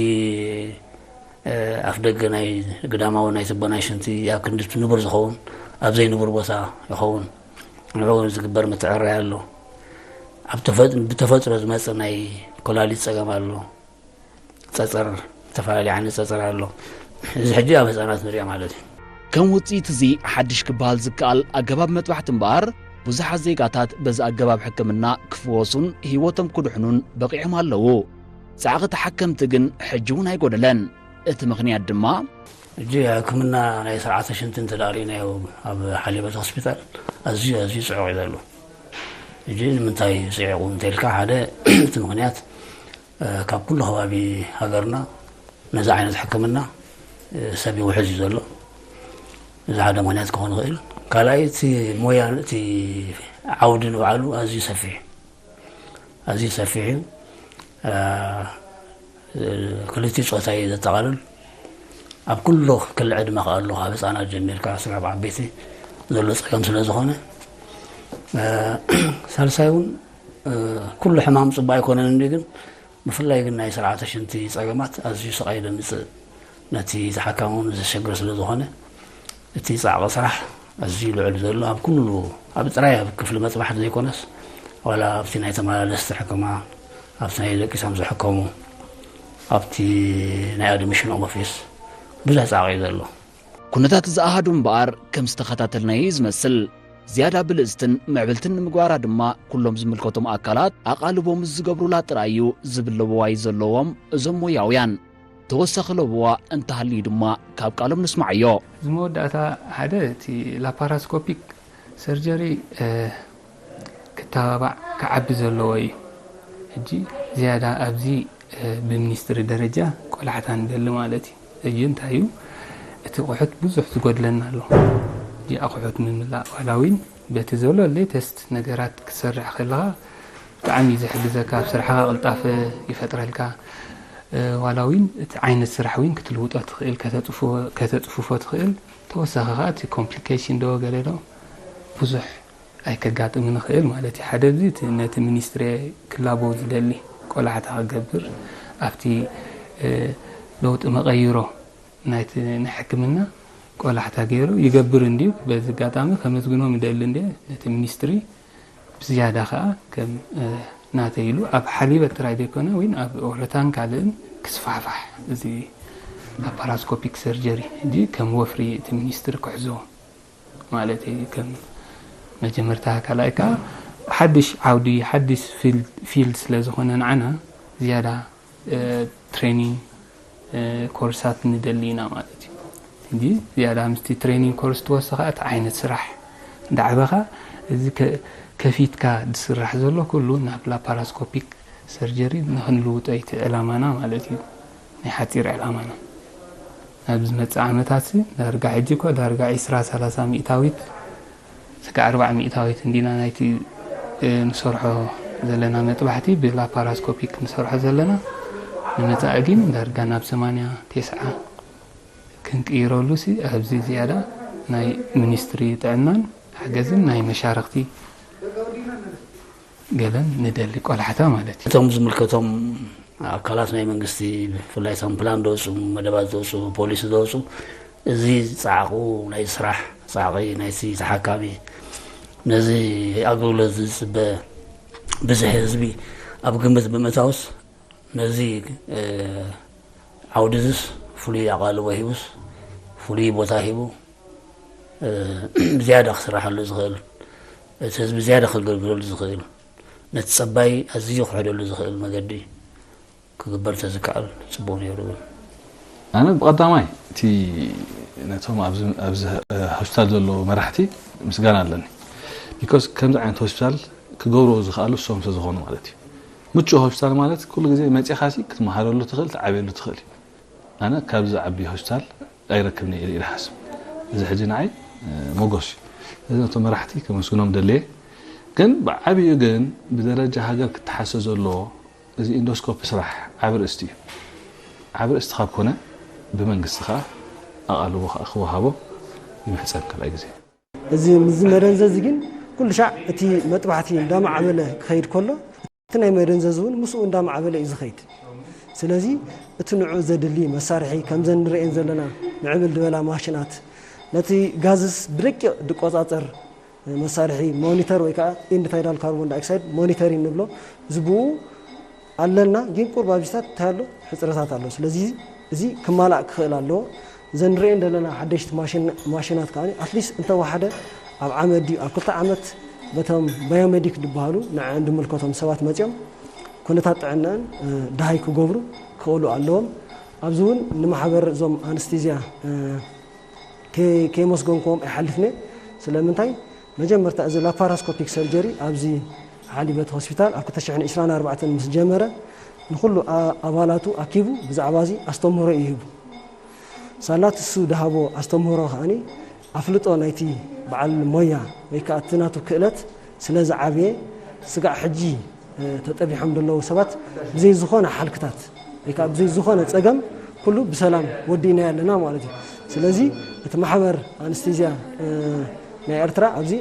ኣፍ ደገ ናይ ግዳማዊ ናይ ትቦ ናይ ሽንቲ ኣብ ክንዲ እቲ ንቡር ዝኸውን ኣብ ዘይንቡር ቦታ ይኸውን። ንዕኡ ዝግበር ምትዕርራይ ኣሎ። ኣብ ብተፈጥሮ ዝመፅእ ናይ ኮላሊት ፀገም ኣሎ። ፀፀር፣ ዝተፈላለዩ ዓይነት ፀፀር ኣሎ። እዚ ሕጂ ኣብ ህፃናት ንሪኦ ማለት እዩ። ከም ውፅኢት እዚ ሓድሽ ክበሃል ዝከኣል ኣገባብ መጥባሕቲ እምበኣር ብዙሓት ዜጋታት በዚ ኣገባብ ሕክምና ክፍወሱን ህይወቶም ክድሕኑን በቒዖም ኣለዉ። ፃዕቒ ተሓከምቲ ግን ሕጂ እውን ኣይጎደለን። እቲ ምኽንያት ድማ ሕጂ ሕክምና ናይ ስርዓተ ሽንቲ እንተ ርኢናዮ ኣብ ሓሊበት ሆስፒታል ኣዝዩ ኣዝዩ ፅዑቕ እዩ ዘሎ። ሕጂ ንምንታይ ፅዒቑ እንተልካ ሓደ እቲ ምኽንያት ካብ ኩሉ ከባቢ ሃገርና ነዚ ዓይነት ሕክምና ሰብ ይውሕዝ እዩ ዘሎ። እዚ ሓደ ምኽንያት ክኾን ይኽእል። ካልኣይ እቲ ሞያ እቲ ዓውዲ ንባዕሉ ኣዝዩ ሰፊሕ ኣዝዩ ሰፊሕ እዩ። ክልቲኡ ፆታ እዩ ዘጠቓልል። ኣብ ኩሉ ክሊ ዕድመ ከኣ ኣሎ፣ ካብ ህፃናት ጀሚርካ ስጋብ ዓበይቲ ዘሎ ፀገም ስለ ዝኾነ፣ ሳልሳይ እውን ኩሉ ሕማም ፅቡቅ ኣይኮነን እንዲ ግን ብፍላይ ግን ናይ ስርዓተ ሽንቲ ፀገማት ኣዝዩ ስቓይ ዘምፅእ ነቲ ተሓካሚ እውን ዘሸግር ስለ ዝኾነ እቲ ፃዕቒ ስራሕ ኣዝዩ ልዑል ዘሎ ኣብ ኩሉ ኣብ ጥራይ ኣብ ክፍሊ መጥባሕቲ ዘይኮነስ ዋላ ኣብቲ ናይ ተመላለስቲ ሕክማ ኣብቲ ናይ ደቂሶም ዝሕከሙ ኣብቲ ናይ ኣድሚሽን ኦፊስ ብዙሕ ፃዕቒ እዩ ዘሎ። ኩነታት እዚ ኣሃዱ እምበኣር ከም ዝተኸታተልናዮ እዩ ዝመስል። ዝያዳ ብልጽትን ምዕብልትን ንምግባራ ድማ ኩሎም ዝምልከቶም ኣካላት ኣቓልቦ ምስ ዝገብሩላ ጥራይ እዩ ዝብል ለበዋ እዩ ዘለዎም እዞም ሞያውያን። ተወሳኺ ለበዋ እንተሃልዩ ድማ ካብ ቃሎም ንስማዓዮ። እዚ መወዳእታ ሓደ እቲ ላፓራስኮፒክ ሰርጀሪ ክተባባዕ ክዓቢ ዘለዎ እዩ። ሕጂ ዝያዳ ኣብዚ ብሚኒስትሪ ደረጃ ቆላሕታ ንደሊ ማለት እዩ። እዩ እንታይ እዩ እቲ ኣቑሑት ብዙሕ ዝጎድለና ኣሎ። ሕጂ ኣቑሑት ምምላእ ዋላ እውን በቲ ዘሎ ሌተስት ነገራት ክትሰርሕ ከለኻ ብጣዕሚ እዩ ዝሕግዘካ፣ ኣብ ስራሕኻ ቅልጣፈ ይፈጥረልካ። ዋላ እውን እቲ ዓይነት ስራሕ እውን ክትልውጦ ትኽእል፣ ከተፅፍፎ ትኽእል። ተወሳኺ ከዓ እቲ ኮምፕሊኬሽን ዶ ገለ ዶ ብዙሕ ኣይከጋጥምን ይኽእል ማለት እዩ። ሓደ እዚ እቲ ነቲ ሚኒስትሪ ክላቦ ዝደሊ ቆላሕታ ክገብር ኣብቲ ለውጢ መቐይሮ ናይቲ ናይ ሕክምና ቆላሕታ ገይሩ ይገብር እንድዩ። በዚ ኣጋጣሚ ከመስግኖም ይደሊ እንድየ ነቲ ሚኒስትሪ ብዝያዳ ከዓ ከም ናተይ ኢሉ ኣብ ሓሊበት ጥራይ ዘይኮነ ወይ ኣብ ኦረታን ካልእን ክስፋሕፋሕ እዚ ላፓራስኮፒክ ሰርጀሪ እንዲ ከም ወፍሪ እቲ ሚኒስትሪ ክሕዞ ማለት እዩ። ከም መጀመርታ ካልኣይ ከዓ ሓድሽ ዓውዲ ሓድሽ ፊልድ ስለ ዝኾነ ንዓና ዝያዳ ትሬኒንግ ኮርሳት ንደሊ ኢና ማለት እዩ። ሕጂ ዝያዳ ምስቲ ትሬኒንግ ኮርስ ትወስኻ እቲ ዓይነት ስራሕ እንዳዕበኻ እዚ ከፊትካ ዝስራሕ ዘሎ ኩሉ ናብ ላፓራስኮፒክ ሰርጀሪ ንክንልውጦ እቲ ዕላማና ማለት እዩ። ናይ ሓፂር ዕላማና ናብ ዝመፅእ ዓመታት ዳርጋ ሕጂ እኮ ዳርጋ ዒስራ ሰላሳ ሚእታዊት ስጋ ኣርባዕ ሚእታዊት እንዲና ናይቲ ንሰርሖ ዘለና መጥባሕቲ ብላፓራስኮፒክ ክንሰርሖ ዘለና፣ ንመጻኢ ግን ዳርጋ ናብ ሰማንያ ተስዓ ክንቅይረሉ ሲ ኣብዚ ዝያዳ ናይ ሚኒስትሪ ጥዕናን ሓገዝን ናይ መሻርኽቲ ገለን ንደሊ ቆላሕታ ማለት እዩ። እቶም ዝምልከቶም ኣካላት ናይ መንግስቲ፣ ብፍላይ እቶም ፕላን ዘውፅኡ፣ መደባት ዘውፅኡ፣ ፖሊሲ ዘውፅኡ፣ እዚ ፃዕቑ ናይ ስራሕ ፃዕቒ ናይቲ ተሓካሚ ነዚ ኣገልግሎት ዝፅበ ብዝሒ ህዝቢ ኣብ ግምት ብምእታውስ ነዚ ዓውዲ እዝስ ፍሉይ ኣቓልቦ ሂቡስ ፍሉይ ቦታ ሂቡ ዝያዳ ክስራሓሉ ዝኽእል፣ እቲ ህዝቢ ዝያዳ ክገልግለሉ ዝኽእል፣ ነቲ ጸባይ ኣዝዩ ክሕደሉ ዝኽእል መገዲ ክግበር ተዝከኣል ጽቡቕ ነይሩ። ኣነ ብቐዳማይ እቲ ነቶም ኣብዚ ሆስፒታል ዘለዉ መራሕቲ ምስጋና ኣለኒ። ቢኮዝ ከምዚ ዓይነት ሆስፒታል ክገብርዎ ዝኸኣሉ እሶም ስለ ዝኾኑ ማለት እዩ። ምቹእ ሆስፒታል ማለት ኩሉ ግዜ መጺኻሲ ክትመሃረሉ ትኽእል፣ ትዓብየሉ ትኽእል እዩ። ኣነ ካብዚ ዓቢ ሆስፒታል ኣይረክብን እየ ኢለ ይሓስብ። እዚ ሕጂ ንዓይ ሞጎስ እዩ። እዚ ነቶም መራሕቲ ከመስግኖም ደልየ። ግን ብዓብዩ ግን ብደረጃ ሃገር ክተሓሰ ዘለዎ እዚ ኢንዶስኮፒ ስራሕ ዓቢ ርእስቲ እዩ። ዓቢ ርእስቲ ካብ ኮነ ብመንግስቲ ከዓ ኣቓልቦ ከዓ ክወሃቦ ይምሕጸን ካልኣይ ግዜ። እዚ ምዚ መደንዘዚ ግን ኩሉ ሻዕ እቲ መጥባሕቲ እንዳማዕበለ ክኸይድ ከሎ እቲ ናይ መደንዘዚ እውን ምስኡ እንዳማዕበለ እዩ ዝኸይድ። ስለዚ እቲ ንዑ ዘድሊ መሳርሒ ከምዘን ንርእየን ዘለና ምዕብል ዝበላ ማሽናት ነቲ ጋዝስ ብደቂቕ ድቆጻጸር መሳርሒ ሞኒተር ወይ ከዓ ኢንድ ታይዳል ካርቦን ዳይኦክሳይድ ሞኒተሪንግ ንብሎ ዝብኡ ኣለና፣ ግን ቁርብ ኣብዚታት እንታይ ኣሎ ሕፅረታት ኣሎ። ስለዚ እዚ ክማላእ ክኽእል ኣለዎ። እዘን ንሪኤን ዘለና ሓደሽቲ ማሽናት ከዓ ኣትሊስት እንተወሓደ ኣብ ዓመት ድዩ ኣብ ክልተ ዓመት በቶም ባዮሜዲክ ዝበሃሉ ንዐን ድምልከቶም ሰባት መፂኦም ኩነታት ጥዕናን ድሃይ ክገብሩ ክኽእሉ ኣለዎም። ኣብዚ እውን ንማሕበር እዞም ኣንስቴዝያ ከየመስገንክዎም ኣይሓልፍን እየ። ስለምንታይ መጀመርታ እዚ ላፓራስኮፒክ ሰርጀሪ ኣብዚ ሓሊበት ሆስፒታል ኣብ ክልተ ሽሕን ዕስራን ኣርባዕተን ምስ ጀመረ ንኹሉ ኣባላቱ ኣኪቡ ብዛዕባ እዚ ኣስተምህሮ እዩ ሂቡ። ሳላ እቲ እሱ ዝሃቦ ኣስተምህሮ ከዓኒ ኣፍልጦ ናይቲ በዓል ሞያ ወይ ከዓ እቲ ናቱ ክእለት ስለ ዝዓበየ ስጋዕ ሕጂ ተጠቢሖም ዘለዉ ሰባት ብዘይ ዝኾነ ሓልክታት ወይ ከዓ ብዘይ ዝኾነ ፀገም ኩሉ ብሰላም ወዲእናዮ ኣለና ማለት እዩ። ስለዚ እቲ ማሕበር ኣንስቴዝያ ናይ ኤርትራ ኣብዚ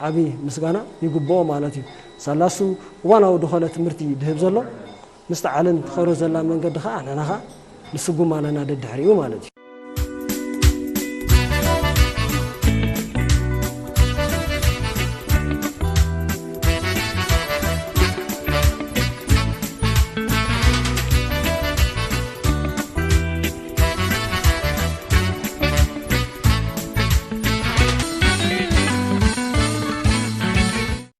ዓብዪ ምስጋና ይግብኦ ማለት እዩ። ሳላሱ እዋናዊ ዝኾነ ትምህርቲ ድህብ ዘሎ ምስቲ ዓለም ትኸዶ ዘላ መንገዲ ከዓ ንሕና ከዓ ንስጉም ኣለና ደድሕሪኡ ማለት እዩ።